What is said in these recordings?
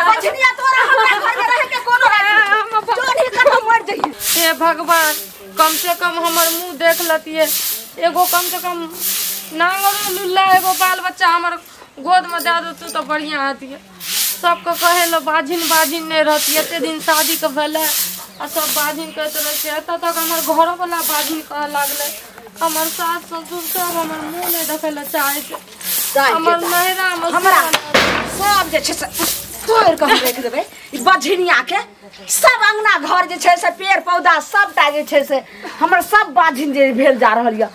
बझनिया तोरा हमरा घर में रहे के कोनो राइट जोन ही कतौ मर जइहे। हे भगवान, कम से कम हमर मुंह देख लतिए, एगो कम से कम नांगर लुल्ला एगो बाल बच्चा हमर गोद में दे दो तो बढ़िया आती। सबके कहे ला बाझिन बाझिन नहीं रहती, एते दिन शादी के भेलै आ सब बाझिन कहैत रहै छै। एतऽ तक हमर घरो वाला बाझिन कहऽ लागलै, हमर सास ससुर सब हमर मुँह नहीं देखै ला चाहै छै। हमर नैहरा में हमरा सब जे छै से तोड़ि कऽ हम राखि देबै ई बझनिया के। सब अंगना घर जे छै से पेड़ पौधा सबटा जे छै से हमर सब बाझिन जे भेल जा रहल यऽ।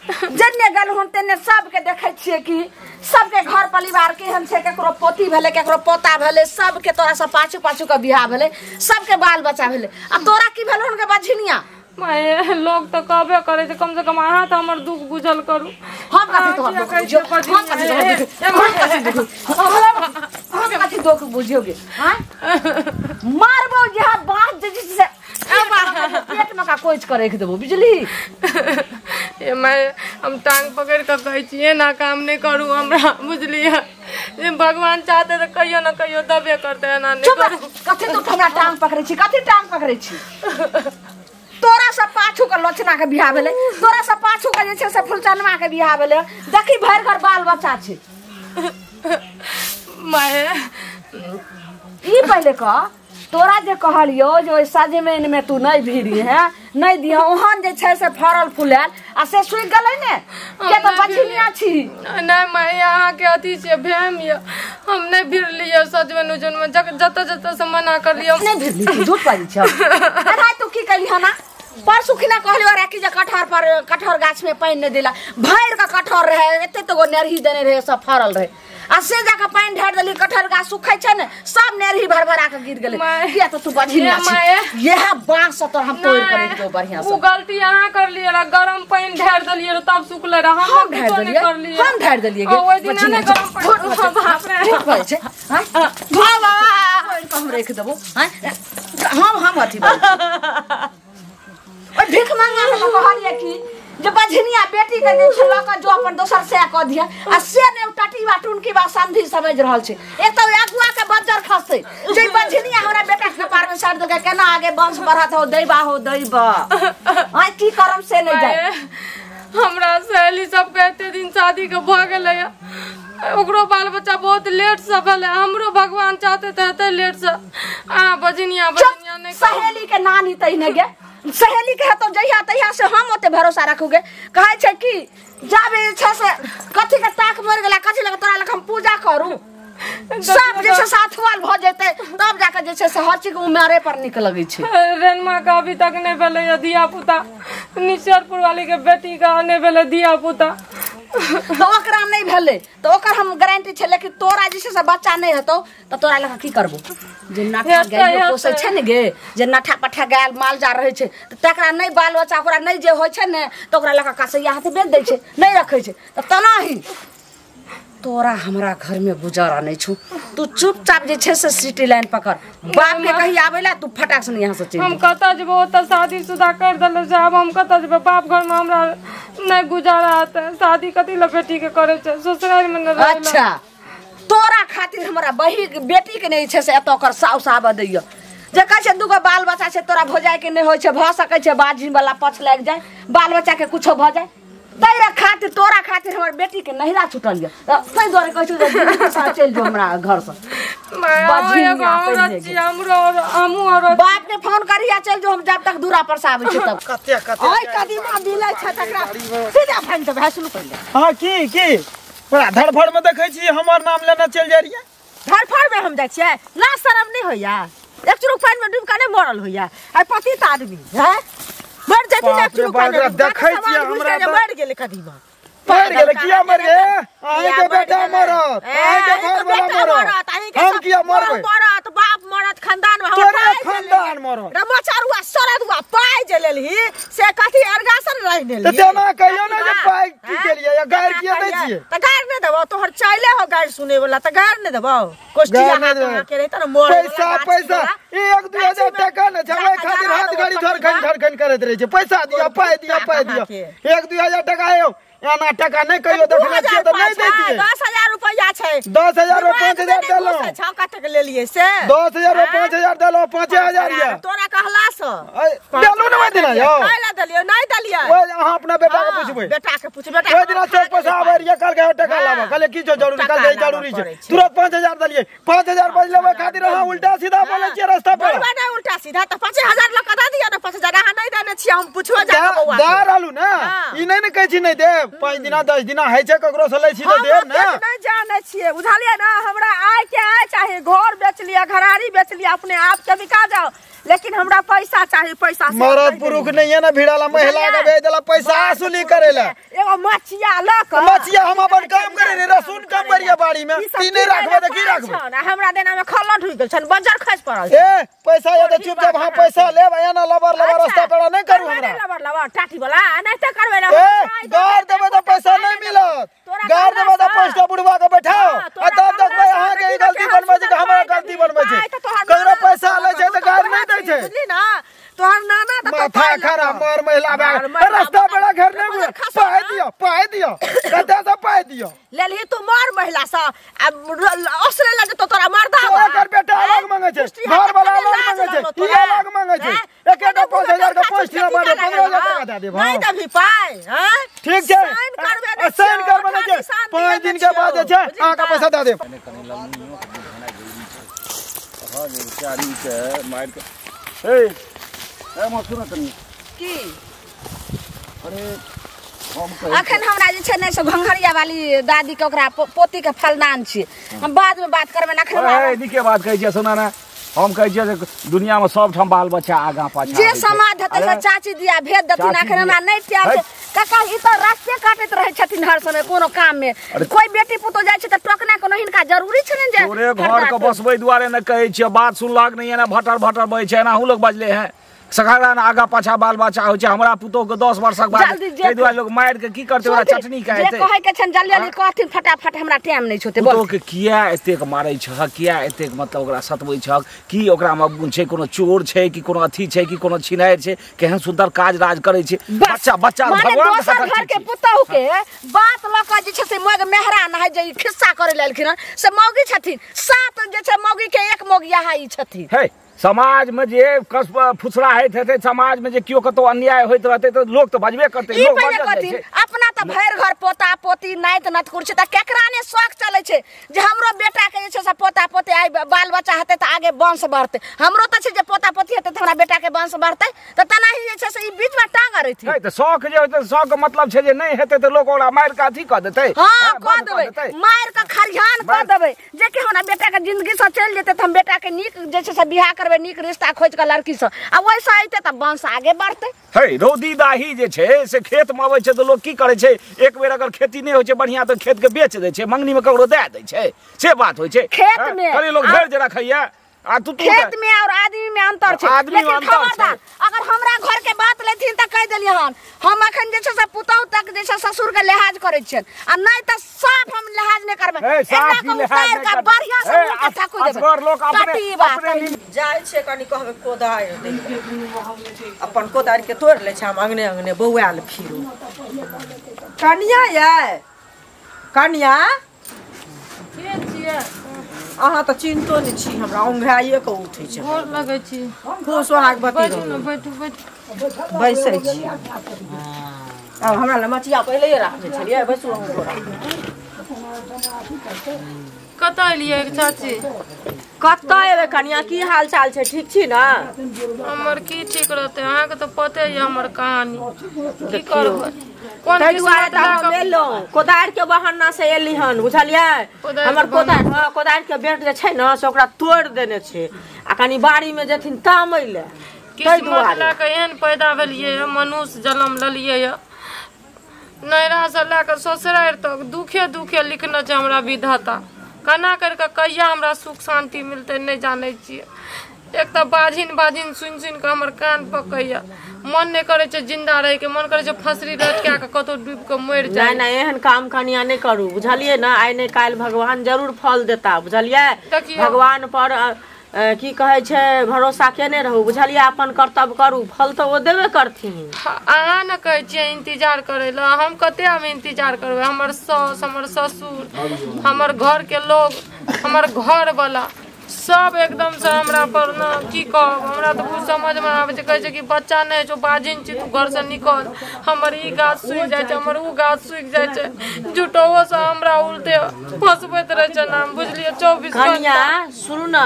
जन्ने गेलहुँ तेने सबके देखै छियै कि सबके घर परिवार केहन छै, केकरो पोती भेलै केकरो पोता भेलै, सबके तोरा सब पाछू पाछू के बियाह भेलै, सबके बाल बच्चा भेलै, आ तोरा की भेलौ हन गे बझनिया? माय लोग तो कहबे करे छै, कम से कम अहाँ तो हमर दुख बुझल करू। हम कथी तोहर दुख बुझियौ? हम कथी तोहर दुख, हम कथी दुख, हम कथी दुख बुझियौ गे? हाँ मारबौ जे बात जे से पेट में का कोच के राखि देबौ, बुझली? ए माय, हम टांग पकड़ के कहै छी एना काम नहीं करू हमरा, बुझलियै? जे भगवान चाहते तऽ कहियो न कहियो दबे करते, एना नहीं करू। कथी तू हमरा टांग पकड़ै छी? कथी टांग पकड़ै छी? तोरा सब पाछू के लोचना के बियाह भेलै, तोरा सब पाछू के जे छै से फुलचनमा के बियाह भेलै, देखी भरि घर बाल बच्चा छै। माय ई पहिले कह, तोरा जे कहलियौ जे ओहि सजमनि में तू नहीं भिड़ी है नहीं दिह, ओहन जे छै से फड़ल फुलायल आ से सुखि गेलै ने, के तऽ बझनिया छी। नहीं माय, अहाँके अथी छै भेम यऽ, हम नहीं भिड़लियै सजमनि उजमनि में, जतऽ जतऽ से मना करलियै नहीं भिड़ली। झूठ बाजै छै। अरे तू की कहली हना परसू खिना कहलियो रे कि जे कटहर पर कटहर गाछ में पानि नहीं देला, भरि के कटहर रहे, एते तो गो नेरही देने रहे, सब फड़ल रहे, आ से जाके पानि ढारि देली, कटहर गाछ सुखै छै ने, सब नेरही भरभरा के गिर गेलै। किया तऽ तू बझनिया छी, इएह बाँस से तोर हम तोड़ि के राखि देबौ बढ़िया से। उ गलती अहाँ करलियै रह, गरम पानि ढारि देलियै रह तब सुखलै रह, हम ढारि देलियै, हम ढारि देलियै गे। ओहि दिन ने गरम पानि, बाप रे, झूठ बाजै छै। हां बाबा तोड़ि के हम राखि देबौ। हां हम अथी बाजै ओहि भीख मंगा के कहलियै कि जे बझनिया बेटी के जे छै लऽ कऽ जो अपन दोसर से कऽ दिह, आ से ने ओ टटीबा टुनकीबा समधी समझ रहल छै। एक तऽ अगुआ के बज्जर खसतै जे बझनिया हमरा बेटा के कपार में साटि देलकै, केना आगे वंश बढ़त हो, दैबा हो दैबा, आइ की करम से नहि जाय। हमरा सहेली सबके एते दिन शादी के भऽ गेलै, ओकरो बाल बच्चा बहुत लेट से भेलै, हमरो भगवान चाहते तऽ हेतै लेट से। अहाँ बझनिया बझनिया नहि। सहेली के नानी तहिने गे, सहेली के हेतौ जहिया तहिया से हम ओते भरोसा रखूगे। कहै छै कि जाबे छै से कथी के ताक मरि गेला, कथी लग तोरा लग हम पूजा करू, सब जे छै साथवाल भऽ जेतै तब जाके जे छै से हर चीज उमरे पर निक लगै छै। रेनमा के अभी तक नहीं भेलै धिया पुता, निश्चरपुर वाली के बेटी के नहीं भेलै धिया पुता, तऽ ओकरा नहीं भेलै तऽ ओकर हम गारंटी छै, लेकिन तोरा जे छै से बच्चा नहीं हेतौ तऽ तोरा लग की करबौ? जे नाठा गाय पोसै छै ने गे, जे नाठा पठा गाय माल जा रहै छै तऽ तकरा नहीं बाल बच्चा ओकरा नहीं जे होइ छै ने तऽ ओकरा लग कसैया हाथ बेच दै छै, नहीं रखै छै। तऽ तेनाही तोरा हमरा घर में गुजारा नहीं छौ, तू चुपचाप जे छै से सिटी लाइन पकड़, बाप के कही आबै ला तू फटाक से यहाँ से चलि। हम कतऽ जेबै? ओतऽ शादी शुदा कर देले छै, आब हम कतऽ जेबै? बाप घर में हमरा नहीं गुजारा हेतै, शादी कथी लए बेटी के करै छै, ससुरारि में नहि रहै। अच्छा तोरा खातिर हमरा बही बेटी के नहीं छै से एतऽ ओकर साउस आबऽ दैय, जे कहै छै दूगो बाल बच्चा छै तोरा भौजाइ के नहि होइ छै, भऽ सकै छै बाझिन वाला पछ लागि जाय, बाल बच्चा के कुछो भऽ जाय, तैरा खातिर तोरा खातिर हमर बेटी के नहिरा छूटल यऽ, ताहि दुआरे कहै छौ जे चलि जो हमरा घर से। बाप के फोन करिया चलि जो, हम जब तक दूरा पर से आबै छी तब। कते कते ओइ कदीमा मिलै छै तकरा सीधा फाइन तऽ भैसलु पहिले। हां की की बड़ा धड़फड़ में देखै छी हमर नाम लेना चलि जाइ रहियै। धड़फड़ में हम जाइ छियै? ना शरम नहि होइया? एक चुरुक पानि में डूबि कऽ नहि मरल होइया? आइ पतित आदमी हैं मर जैती ने, एक चुरुक पानि में देखै छियै हमरा मर गेलै कदीमा, मर गेलै। किया मर गेलै? अहीं के बेटा मरत, अहीं के घर वाला मरत, हम किया मरबै? मरत बाप मरत, खानदान में हमर खानदान मरत। रमचारुआ सरदुआ पाइ जे लेलही से कथी अरगासन रहि नेलही? त तेना कहियो ने जे पाइ की केलियै या गारि किया दै छियै? त गारि नै देबौ, तोहर चाइले हो गारि सुनै वाला, त गारि नै देबौ। कोष्ठिया हाथ के रहित ने मोर पैसा पैसा 1-2 हजार टका ने छै, ओहि खातिर हाथ गाड़ी झरखन झरखन करैत रहै छै, पैसा दिया पाइ दिया पाइ दिया। 1-2 हजार टका आयो एना टका नहि कहियो देखने छियै तऽ नहि दैतियै। 10,000 रुपैआ छै। 10,000 में 5,000 देलहुँ। छौ कतेक लेलियै से? 10,000 में 5,000 देलहुँ, 5,000 यऽ। तोरा कहला सँ देलहुँ ने ओहि दिना यौ? कैला देलियै? नहि देलियै। ओहि अहाँ अपना बेटा के पुछबै। बेटा के पुछबै। बेटा ओहि दिना चौक पर से आबै रहियै, कहलकै हौ टका लाबऽ। कहलियै की छौ जरूरी? कहलकै जरूरी छै। तुरंत 5,000 देलियै। 5,000 बजलेबै खातिर अहाँ उल्टा सीधा बोलै छियै रास्ता पर। बोलबै नहि उल्टा सीधा तऽ 5,000 लऽ कऽ दऽ दिअ ने। 5,000 अहाँ नहि देने छियै, हम पुछबै जा कऽ बौआ। दऽ रहलहुँ ने, ई नहि ने कहै छी नहि देब। 5 दिना 10 दिना होइ छै, ककरो सँ लै छी तऽ देब ने। नहि जानै छियै, बुझलियै ने? हमरा आय के आय चाही। घर बेच लिअ, घरारी बेच लिअ, अपने आप के बिका जाओ, लेकिन हमरा पैसा चाही। पैसा मरद पुरुष नहीं है ना भिड़ाला, महिला के भेज देला पैसा वसूली करे ला। एगो मछिया ल के मछिया हम अपन काम करे रे, रसून कम करिया बाड़ी में। ती नहीं राखबे त की राखबे? हमरा देना में खल्ला ढुक गेल छन, बंजर खस पड़ल। ए पैसा या त चुपचाप हां पैसा लेब, एना लबर लबर रास्ता पर नहीं करू हमरा। लबर लबर टाटी वाला नहीं त करबे ना। ए गार देबे त पैसा नहीं मिलत, गार देबे त 5टा बुढ़वा के बैठाओ आ तब देखबै अहां के ई गलती बनबै छै कि हमरा गलती बनबै छै। ककरो पैसा लै छै त गार नहीं दै छै, बुझली ना? तोहर नाना त माथा खराब मर महिला बा रास्ता बड़ा घर नहीं पाय दियो, पाय दियो कते से पाय दियो लेलही तू मर महिला स आ असले लगे तो तोरा मर्दा बा। ओकर बेटा अलग मांगे छै, घर वाला अलग मांगे छै, ई अलग मांगे छै। एकेटा 5,000 के 5 दिना बाद 15,000 टका दे देब। नहीं देबही पाय? हां ठीक छै, साइन करबे नै, साइन करबे नै छै। 5 दिन के बाद जे छै अहाँ के पैसा दे देब। कनी ललनियो के भेनाइ जरूरी छै। हां जे चारी के मार के ए ए मसुरा तनी की? अरे अखन हमरा जे छै ने से घंघरिया वाली दादी के ओकरा पोती के फलदान छी, हम बाद में बात करबै। अखन ए नीके बात कहै छियै सुना ना। हम कहै छियै जे दुनिया में सब ठाम बाल बच्चा आगाँ पाछा जे समाज हेतै से चाची दिया भेज देथिन। अखन हमरा नहि टाइम छै काका, ई तऽ रास्ते काटैत रहै छथिन हर समय कोनो काम में। कोई बेटी पुतोह जाइ छै तऽ टोकना कोनो हिनका जरूरी छै ने जे तोरे घर के बसबै दुआरे ने कहै छियै। बात सुनलक नहि, एना भटर भटर बजै छै, एनाहू लोग बजले हैं। सघारा आगा पाछा बाल बच्चा होइ छै। हमरा पुतोह के 10 वर्षक बाद ताहि दुआरे लोग मारि के की करतै, ओकरा चटनी के हेतै। जे कहै के छन जल्दी जल्दी कहथिन फटाफट, हमरा टाइम नहि छौ। पुतोह के किया एतेक मारै छह, किया एतेक मतलब ओकरा सतबै छह? की ओकरा मे गुण छै? कोनो चोर छै कि कोनो अथी छै कि कोनो छिनारि छै? केहन सुंदर काज राज करै छै बच्चा बच्चा। भगवान दोसर घर के पुतोह के बात लऽ कऽ जे छै से मग मेहरा नहाय जे खिस्सा करै ललखिन से मौगी छथिन। 7 जे छै मौगी के एक मौगिया ई छथिन। हे समाज में जे कस फुसरा होइत हेतै, समाज में जे केओ कतौ अन्याय होइत रहतै तऽ लोक तऽ बजबे करतै। लोक बजत छै। अपना तऽ भरि घर पोता पोती नाति नतकुर छै, तऽ केकरा ने शौक चलै छै जे हमरो बेटा के जे छै से पोता पोती आइ बाल बच्चा हेतै तऽ आगे वंश बढ़तै। हमरो तऽ छै जे पोता पोती हेतै तऽ हमरा बेटा के वंश बढ़तै, तऽ तेनाही जे छै से ई बीच में टांग अड़ैथिन। तऽ शौक जे होतै, शौक के मतलब छै जे नहि हेतै तऽ लोक ओकरा मारि कऽ अथी कऽ देतै। हाँ कऽ देबै, मारि कऽ खरिहान कऽ देबै जे कि हमरा बेटा के जिंदगी से चलि जेतै तऽ हम बेटा के नीक जे छै से बियाह करबै, नीक रिश्ता खोज के लड़की से, आ ओहिसँ अयतै तऽ वंश आगे बढ़तै। हे रौदी दाही जे छै से खेत में अबै छै तऽ लोक की करै छै, एक बेर अगर खेती नहि होइ छै बढ़िया तऽ खेत के बेच दै छै, मंगनी में ककरो दए दै छै, से बात होइ छै। खेत में कनी लोक धैर्य रखैया। आ तू खेत में और आदमी में अंतर छै, लेकिन खबरदार अगर हमरा घर के बात लेथिन तऽ कहि देलियै हन हम अखन जे छै से पुतहु तक जे छै ससुर के लिहाज करै छियनि, आ नहि तऽ साफ हम लिहाज नहि करबै। एकरा के उतारि के बढ़िया से मुँह के ठकुइ देबै। लोक अपने जाइ छै कनी कहबै कोदारि अपन कोदारि के तोड़ि लै छै, हम अंगने अंगने बौआयल फिरू। कनिया यै, कनिया के छियै अहाँ तऽ चिन्हतो नहि छी हमरा, औंघाइए कऽ उठै छै। गोर लगै छी। खूब सोहागवती रहू। बैठू बैठू बैसै छी। आब हमरा लए मचिया पहिले राखने छलियै, बैसू अहूँ गोरा। कतऽ एलियै चाची? कतऽ एबै कनिया, की हाल चाल छै? ठीक छी ने? हमर की ठीक रहतै, अहाँके तऽ पते यऽ हमर कहानी। की करबै, ताहि दुआरे तऽ हम एलहुँ, कोदारि के बहाना से एली हन, बुझलियै? हमर कोदारि, हँ कोदारि के बेंट जे छै ने से ओकरा तोड़ि देने छै, आ कनि बाड़ी मे जेथिन तामै लए। किस्मत लए कऽ एहन पैदा भेलियै, मनुष्य जन्म लेलियै, नैहरा से लए कऽ ससुरारि तक दुखे दुखे लिखने छै हमरा विधाता। केना करि कऽ कहिया हमरा सुख शान्ति मिलतै नहि जानै छियै। एक तऽ बाझिन बाझिन सुनि सुनि कऽ हमर कान पकैया, मन नहि करै छै जिंदा रहैके, मन करै छै फसरी लटका कऽ कतौ डूबि कऽ मरि जाइ। नहि नहि एहन काम कनिया नहि करू, बुझलियै ने? आइ नहि काल्हि भगवान जरूर फल देता, बुझलियै? भगवान पर की कहै छै भरोसा केने रहू बुझलियै। अपन कर्तव्य करू, फल तऽ ओ देबे करथिन। अहाँ ने कहै छियै इंतजार करै लए, हम कते हम इंतजार करबै? हमर सास, हमर ससुर, हमर घर के लोग, हमर घर वाला सब एकदम से हमरा पर न की कहब, हमरा तऽ कुछ समझ में आबै छै। कहै छै कि बच्चा नहि छौ, बाजिन छी, तू घर से निकल। हमर ई गाछ सूखि जाइ छै, हमर ओ गाछ सूखि जाइ छै, झूठो से हमरा उल्टे फंसबैत रहै छै नाम, बुझलियै? 24 घंटा। सुनू ने,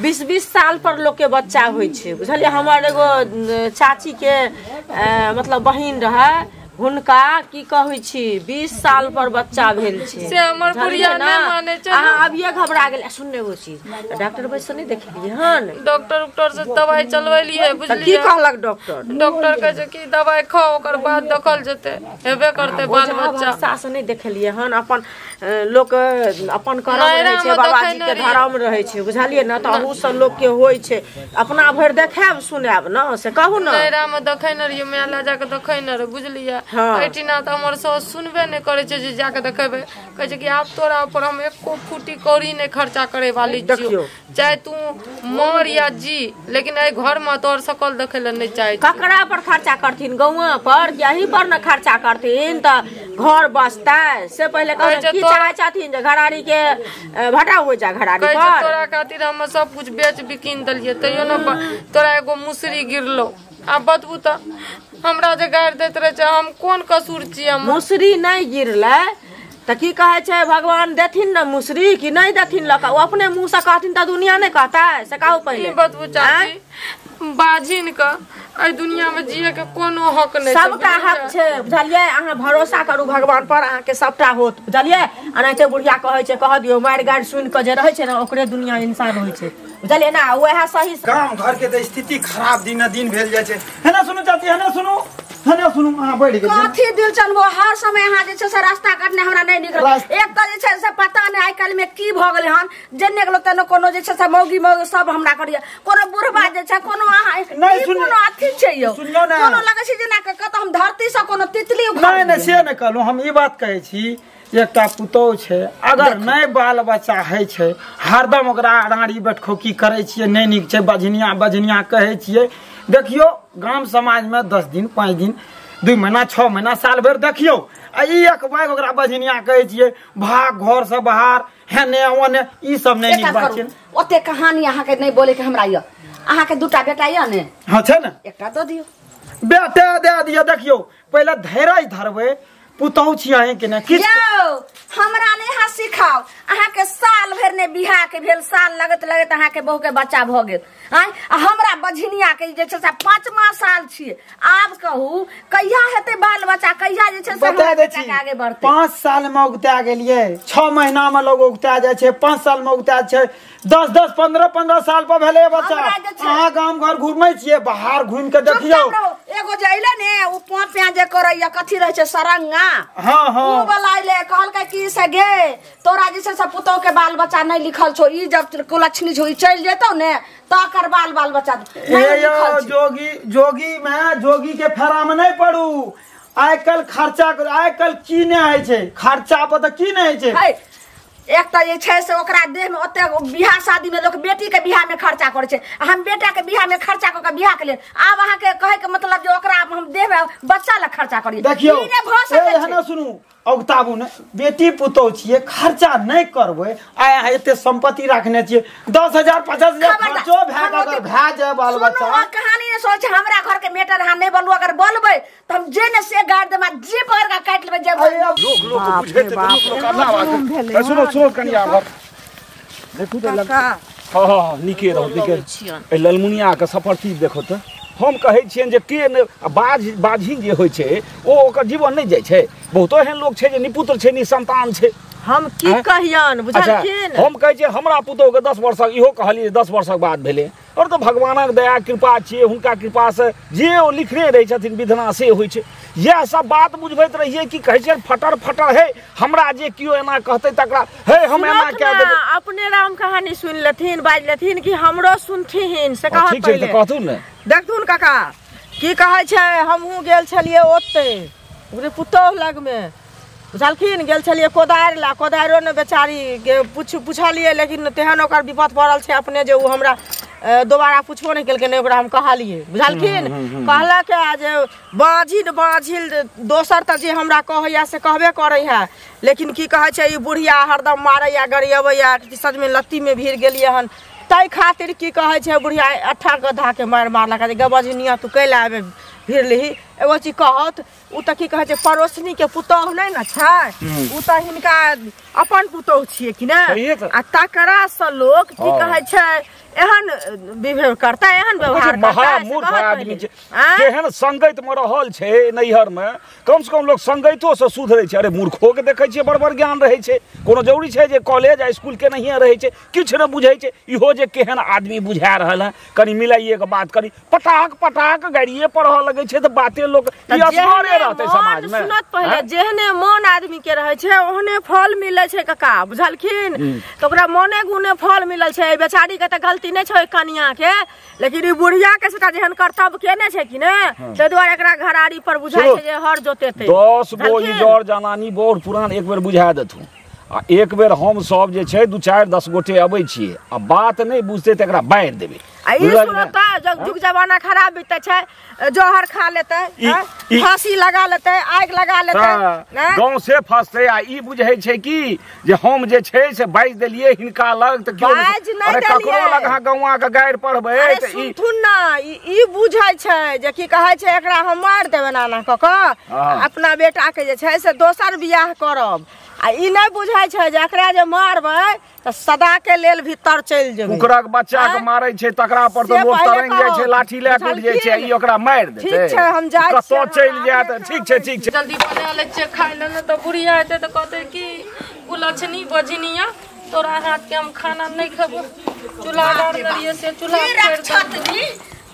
20-20 साल पर लोक के बच्चा होइ छै बुझलियै। हमर एगो चाची के मतलब बहिन रहै, हुनका की कहै छी 20 साल पर बच्चा भेल छै। से हमर बुढ़िया नहि मानै छै। अहाँ अभिये घबरा गेल। सुन एगो चीज, डॉक्टर वैद्य से नहि देखेलियै हन? डॉक्टर उक्टर से दवाई चलबेलियै बुझलियै। की कहलक डॉक्टर? डॉक्टर कहै छै कि दवाई खाओ, ओकर बाद देखल जेतै, हेबे करतै बाल बच्चा। सास नहि देखेलियै हन? अपन लोक अपन करम रहै छै, बाबाजी के धर्म रहै छै बुझलियै ने, तऽ अहू सब लोक के होइ छै। अपना भरि देखायब सुनायब ने, से कहू ने। नैरा मे देखै ने रहियै, माय लए जाके देखै ने रहै बुझलियै। एहिठिना तऽ हमर साउस सुनबे नहि करै छै जे जाके देखेबै। कहै छै कि आब तोरा ऊपर हम एको फूटी कौड़ी नहि खर्चा करे वाली छियौ, चाहे तू मर या जी, लेकिन एहि घर मे तोहर सकल देखै लए नहि चाहै। ककरा पर खर्चा करथिन? गौआ पर कि अही पर ने खर्चा करथिन तऽ घर बसतै? से पहिले की चाहै छथिन जे घरारी के भटा हो जाए घरारी पर? तोरा खातिर हम सब कुछ बेच बिकिन देलियै, तैयो ने तोरा एगो मुसरी गिरलो। आब बतबू तऽ हमरा जे गारि दैत रहै छै, हम कोन कसूर छियै? मुसरी नहि गिरलै तऽ की कहै छै भगवान देथिन ने मुसरी कि नहि देथिन लऽ कऽ? ओ अपने मुँह से कहथिन तऽ दुनिया नहि कहतै, से कहू पहिले। बतबू चाची, बाजिन के एहि दुनिया में जिये के कोनो हक नहि। सबटा हक छै बुझलियै। अहाँ भरोसा करू भगवान पर, अहाँके सबटा होत बुझलियै। एनाहिते बुढ़िया कहै छै, कह दियौ मारि गारि सुनि कऽ जे रहै छै ने ओकरे दुनिया इंसान होइ छै बुझलियै ने। वएह सही। गाम घर के तऽ स्थिति खराब दिन दिन भेल जाइ छै। है ना सुनू चाची, है ना सुनू, है ना सुनू, अहाँ बढ़ि गेल। कथी दिल चनबो, हर समय अहाँ जे छै से रास्ता काटने हमरा नहि निकल। एक तऽ जे छै से पता नहि आइ काल्हि में की भऽ गेलै हन, जेने गेलो तेने कोनो जे छै से मौगी मौगी सब हमरा करिया, कोनो बुढ़बा जे छै, कोनो अहाँ कोनो अथी छै यौ, कोनो लगै छै जेना कतऽ हम धरती से कोनो तितली उखाड़। नहि नहि से नहि कहलहुँ हम, ई बात कहै छी एकटा पुतोहु छै, अगर नहि बाल बच्चा होइ छै हरदम ओकरा राड़ी बैठखोकी करै छियै, नहि नीक छै, बझनिया बझनिया कहै छियै। देखियौ गाम समाजमे 10 दिन 5 दिन 2 महीना 6 महीना साल भरि देखियौ, आ ई एक बैग ओकरा बझनिया कहै छियै, भाग घर से बाहर हेने ओने, ई सब नहि नीक बात छै। ओते कहानी अहाँके नहि बोलैके हमरा यऽ। अहाँके 2टा बेटा यऽ ने? हँ छै ने, एकटा दऽ दियौ। बेटा दए दियौ। देखियौ पहिले धैर्य धरबै, पुतहु छी अहींके ने किछु। हमरा नहि अहाँ सिखाउ। अहाँके साल भरि नहि बियाह के भेल, साल लगैत लगैत अहाँके बहू के बच्चा भऽ गेल। आँय, हमरा बझनिया के जे छै से 5वां साल छियै। आब कहू कहिया हेतै बाल बच्चा, कहिया जे छै से बता दै छी। आगे बढ़तै? 5 साल मे उगता गेलियै, 6 महीना मे लोग उगता जाइ छै, 5 साल मे उगता छै, 10-10 15-15 साल पर भेलै बच्चा। अहाँ गाम घर घुमै छियै, बाहर घुमि के देखियौ। एगो जे अइलै ने ओ पाँच प्याज जे करैया, कथी रहै छै सरंगा, हाँ हाँ, ओ वाला अइलै, कहलकै कि से गे तोरा जे छै से पुतोह के बाल बच्चा नहि लिखल छौ, ई जब कुलक्षणी छौ ई चलि जेतौ ने तकर बाल बाल बच्चा नहि लिखल छौ। जोगी जोगी में जोगी के फेरा में नहि पड़ू। आइ काल्हि खर्चा, आइ काल्हि की नहि होइ छै खर्चा पर, तऽ की नहि होइ छै। एक तऽ जे छै से ओकरा देह में ओते बियाह शादी में लोक बेटी के बियाह में खर्चा करै छै, हम बेटा के बियाह में खर्चा कऽ के बियाह के लेल। आब अहाँके कहै के मतलब जे ओकरा हम देह में बच्चा लए खर्चा करियै, देखियौ ई नहि भऽ सकै छै। ना सुनू, औगताबू ने, बेटी पुतोहु छियै, खर्चा नहि करबै। आइ अहाँ एते सम्पत्ति राखने छियै, 10,000 50,000 खर्चो भए अगर भए जाय बाल बच्चा। कहानी नहि सोच, हमरा घर के मेटर अहाँ नहि बोलू, अगर बोलबै तऽ हम जे ने से गारि देब, जे पकड़ के काटि लेबै। जे लोक लोक बुझैत लोक लोक अल्लाह। सुनो सुनो कनिया भर देखू तऽ हँ हँ नीके रहू नीके। एहि ललमुनिया के सफर देखो तऽ हम कहै छियनि जे के नहि बाझिन जे होइ छै ओ ओकर जीवन नहि जाइ छै। बहुतो एहन लोक छै जे निपुत्र छै, निसंतान छै। हम की कहियन बुझलखिन? हम कहै छियै हमरा पुतोहु के 10 वर्षक, इहो कहलियै 10 वर्षक बाद भेलै, और तऽ भगवानक दया कृपा छियै, हुनका कृपासँ जे ओ लिखने रहै छथिन विधना से होइ छै। इएह सब बात बुझबैत रहियै कि कहै छियै फटर फटर हे हमरा जे केओ एना कहतै तकरा हे हम एना कए देबै। अपने राम कहानी सुनि लेथिन, बाजि लेथिन कि हमरो सुनथिन, से कहत पहिले। कहथुन ने, देखथुन काका की कहै छै। हमहूँ गेल छलियै ओते ओकरे पुतोहु लगमे, बुझलखिन गेल छलियै कोदारि ला कोदारियो ने बेचारी के पुछलियै लेकिन तेहन ओकर विपद पड़ल छै अपने जे ओ हमरा दोबारा पुछबो नहि केलकै नहि ओकरा हम कहलियै बुझलखिन कहलक जे बाझिल बाझिल दोसर तऽ जे हमरा कहैया से कहबे करै है लेकिन की कहै छै ई बुढ़िया हरदम मारैया गरियबैया सजमनि लत्तीमे भीड़ गेलियै हन ताहि खातिर की कहै छै बुढ़िया अट्ठा गधा के मारि मारलक जे गबजनिया तू कैला आबे भिड़लिही एगो चीज कहत ओ तऽ की कहै छै पड़ोसनी के पुतोहु नहि ने छै ओ तऽ हिनका अपन पुतोहु छियै कि ने आ तकरा से लोक की कहै छै एहन बिहेव करता एहन व्यवहार करता महामूर्ख आदमी छै केहन संगत में रहल छै नैहर में कम से कम लोग संगतो से सुधरै छै। अरे मूर्खो के देखै छियै बड़ बड़ ज्ञान रहै छै कोनो जरूरी छै जे कॉलेज आ स्कूल के नहिए रहै छै किछु नहि बुझै छै इहो जे केहन आदमी बुझा रहल है कनी मिलाइए के बात करी पटाक पटाक गाड़िए पढ़ऽ लगै छै तऽ बाते लोक ई असगरे रहतै समाज में। सुनत पहिले जेहने मन आदमी के रहै छै ओहने फल मिलै छै काका बुझलखिन तऽ ओकरा मने गुने फल मिलल छै बेचारी के तऽ गलती नहि छै कनिया के लेकिन ई बुढ़िया के सेटा जेहन कर्तव्य केने छै कि ने ताहि दुआरे एकरा घरारी पर बुझाइ छै जे हर जोतेतै 10 गो ई जर जनानी बूढ़ पुरान एक बेर बुझा देथुन आ एक बेर हम सब जे छै 2 4 10 गोटे अबै छियै आ बात नहि बुझतै तऽ एकरा बारि देबै। आ ई सुनता जब जुग जमाना खराब बीतै छै जहर खा लेतै फांसी लगा लेतै आगि लगा लेतै गाँव से फसतै आ ई बुझै छै कि जे हम जे छै से बाजि देलियै हिनका लग तऽ केओ अरे ककरो लग अहाँ गौआँ के गारि पढ़बै तऽ ई सुनथुन ना ई बुझै छै जे की कहै छै एकरा हम मारि देबै नाना कऽ कऽ अपना बेटा के जे छै से दोसर बियाह करब आ ई नहि बुझै छै जे एकरा जे मारबै तऽ सदा के लेल भीतर चलि जेबै। कुकरक बच्चा के मारै छै तकरा पर तऽ लोक तरंग जाइ छै लाठी लए कऽ उठि जाइ छै ई ओकरा मारि देतै। ठीक छै हम जाइ छियै कतऽ चलि जायत। ठीक छै ठीक छै जल्दी बना लै छियै खाय लए ने तऽ बुढ़िया हेतै तऽ कहतै कि कुलक्षणी बजनिया तोरा हाथ के हम खाना नहि खेबो चूल्हा गाड़ने रहियै से चूल्हा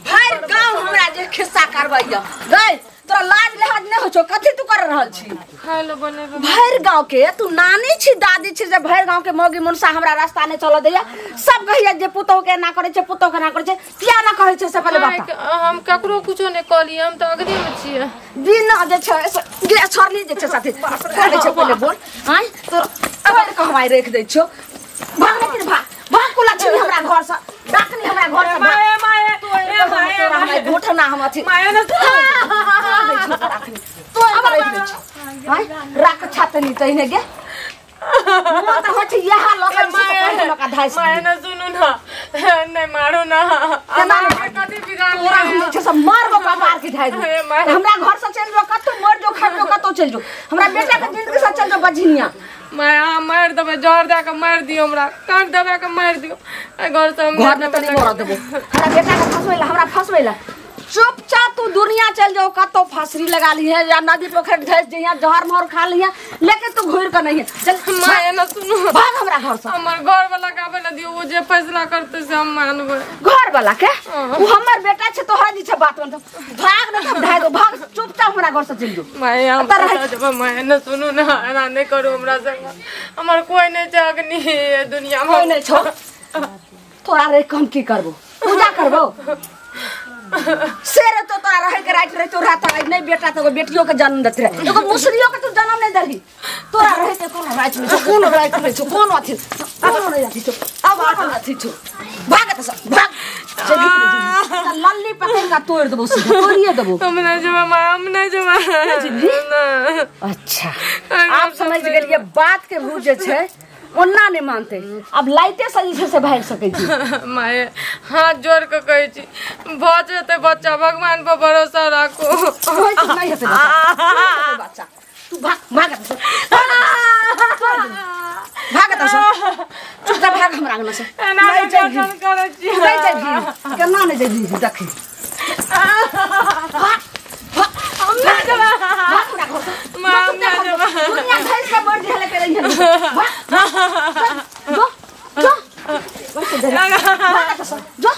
भरि गाँव हमरा जे खिस्सा करबैया गै तोरा लाज लिहाज नहि होइ छौ कथी तू कर रहल छी खाय लए बनेबै भरि गाँव के तू नानी छी दादी छी जे भरि गाँव के मौगी मुनसा हमरा रास्ता नहि चलऽ दैया सब कहैया जे पुतोहु के एना करै छै पुतोहु के एना करै छै किया ना कहै छै से पहिले बता। हम ककरो कुछो नहि कहलियै हम तऽ अग्नि मे छियै बिना जे छै से छोड़ली जे छै साथी करै छै पहिले बोल आँय तोरा तोरा कहवाइ राखि दै छियौ भाग नहि भाग भाग कुला छी हमरा घर से डाकनी हमरा घर से माए माए ए माए हमरा घोटना हम अथी माए ने तो आय राख छातनी तहिने गे मोन तऽ होइ छै इएह लऽ कऽ जे छै से माए ने सुनू ना नहि मारू ना केना कथी बिगाड़ तोरा हम जे छै से मारबो कपार के ढाइ देबो हमरा घर से चलि जो कतौ मर जो खा जो कतौ चलि जो हमरा बेटा के जिंदगी से चलि जो बझिनिया माय अहाँ मारि देबै जहर दए कऽ मारि दियौ हमरा काट दबा कऽ मारि दियौ एहि घर से हम घर में तऽ नहि मरऽ देबो हमरा बेटा के फंसबै ला हमरा फंसबै ला चुपचाप तू दुनिया चल जाओ कतौ फांसरी लगा लिहे या नदी पोखरि धस जइहे जहर मोहर खा लिहे लेकिन तू घुरि कऽ नहीं चल माय ना सुनू भाग हमरा घर से हमर घर वाला के आबै ने दियौ ओ जे फैसला करतै से हम मानबै घर वाला के उ हमर बेटा छै तोहरा जे छै बात मानतौ भाग न तब ढाइ दो भाग चुपचाप हमरा घर से चलि जो माय हम जेबै माय ना सुनू ना एना नहि करू हमरा संग हमर कोइ नहि छै अग्नि दुनिया मे कोइ नहि छौ तोरा रे हम की करबो पूजा करबो शेर तो तोरा रहे के राइट रहे तोरा तो नहीं बेटा तो बेटियों के जन्म देते रहे एगो मुसरियों के तू जन्म नहीं दही तोरा रहे के कोनो राइट नहीं छौ कोनो राइट नहीं छौ कोनो अथी कोनो नहीं अथी छौ अब कोनो अथी छौ भाग त सब भाग चली लल्ली पकड़ के तोड़ देबो सीधा तोड़िए देबो हम नहीं जेबै मां हम नहीं जेबै। अच्छा आप समझ गेलिए बात के भूल जे छै ओना नहीं मानते अब लाइटे से जे छै से भागि सकै छी। माय हाथ जोड़ के कहै छी भऽ जेतै बच्चा भगवान पर भरोसा राखू नहीं हेतै बच्चा तू भाग भाग भाग एतऽ से चुपचाप भाग हमरा अंगना से नहीं जेबही नहीं जेबही केना नहीं जेबही देखी भाग हम नहीं जेबै भाग हमरा घर से मां हम नहीं जेबै दुनिया धैस के मर जेले के रही भाग जो जो जो